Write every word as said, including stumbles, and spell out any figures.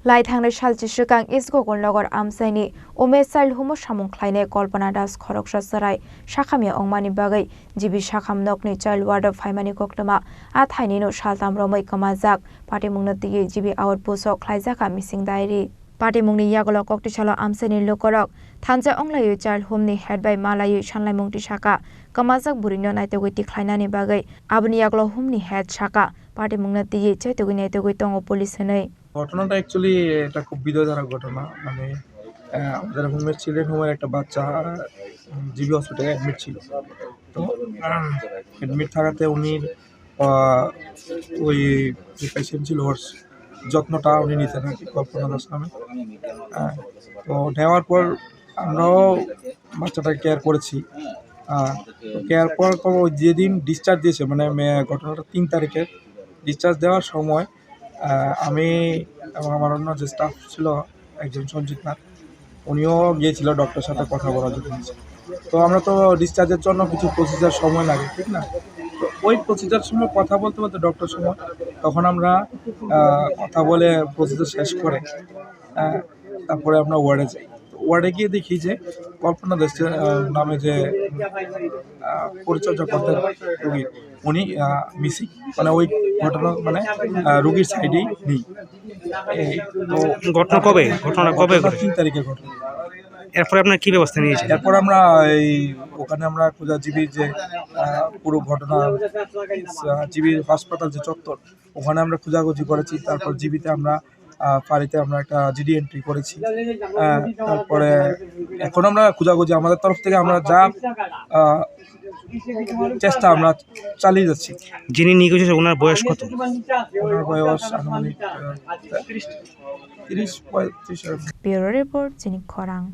Lai thangnai salchi swkang East Gokulnagar amchaini Umesh Child Home o samung khlainai Kalpana Das khoroksa chwrai sakhamya wngmani bagwi G B sakham nokni child ward o phaimani koktwma a thainino saltam romwi kwmajak. Patimungno twiwi G B outpost o khlaijakha missing diary. Patimungni yagulo koktisalo amchaini lukurok thansa wnglaiwi child home ni head bai malaiwi sanlaimung tisaka kwmajak bwrwino naitugwi tikhlainani bagwi. Aboni yagulo home ni head saka patimungno twiwi chaitugwi naitugwi tongo police hwnwi. ঘটনাটা অ্যাকচুয়ালি এটা খুব হৃদয়ধারক ঘটনা। মানে, আহ, আমাদের হোমে চিলড্রেন হোমের একটা বাচ্চা, উম, জিবি হসপিটালে অ্যাডমিট ছিল। তো, আহ, অ্যাডমিট থাকাতে উনি, আহ, ওই যে পেশেন্ট ছিল, ওর যত্নটা উনি নিতেন আর কি, কল্পনা দাস নামে। আহ, তো নেওয়ার পর আমরাও বাচ্চাটাকে কেয়ার করেছি। আহ, তো কেয়ার করার পর ওই যেদিন ডিসচার্জ দিয়েছে, মানে, মে-, ঘটনাটা তিন তারিখের, ডিসচার্জ দেওয়ার সময়, আহ, আমি এবং আমার অন্য যে স্টাফ ছিল, একজন সঞ্জিত নাথ, উনিও গিয়েছিল ডক্টরের সাথে কথা বলার জন্য। তো আমরা তো ডিসচার্জের জন্য কিছু প্রসিজার সময় লাগে, ঠিক না? তো ওই প্রসিজার সময় কথা বলতে বলতে ডক্টর সময়, তখন আমরা, আহ, কথা বলে প্রসিজার শেষ করে, আহ, তারপরে আমরা ওয়ার্ডে যাই। তো ওয়ার্ডে গিয়ে দেখি যে কল্পনা দাস, আহ, নামে যে, আহ, পরিচর্যা করতেন রোগী, উনি, আহ, মিসিং, মানে ওই ঘটনা, মানে, আহ, রোগীর সাইডেই নেই। এই তো ঘটনা কবে? ঘটনা কবে ঘটনা ঘটে? তিন তারিখে ঘটে। এরপরে আপনারা কি ব্যবস্থা নিয়েছেন? এরপর আমরা এই ওখানে আমরা খোঁজাজিবি যে, আহ, পুরো ঘটনা, আহ, জিবি হাসপাতাল যে চত্বর, ওখানে আমরা খোঁজাখুঁজি করেছি। তারপর জিবিতে আমরা, আহ, ফাঁড়িতে আমরা একটা জিডি এন্ট্রি করেছি। আহ, তারপরে এখন আমরা খোঁজাখুঁজি আমাদের তরফ থেকে আমরা যা, আহ, চেষ্টা আমরা চালিয়ে যাচ্ছি। যিনি নিখোঁজ হয়েছে, ওনার বয়স কত? ওনার বয়স আনুমানিক, আহ, তিরিশ পঁয়ত্রিশ এরকম। Bureau report, Chini Khorang.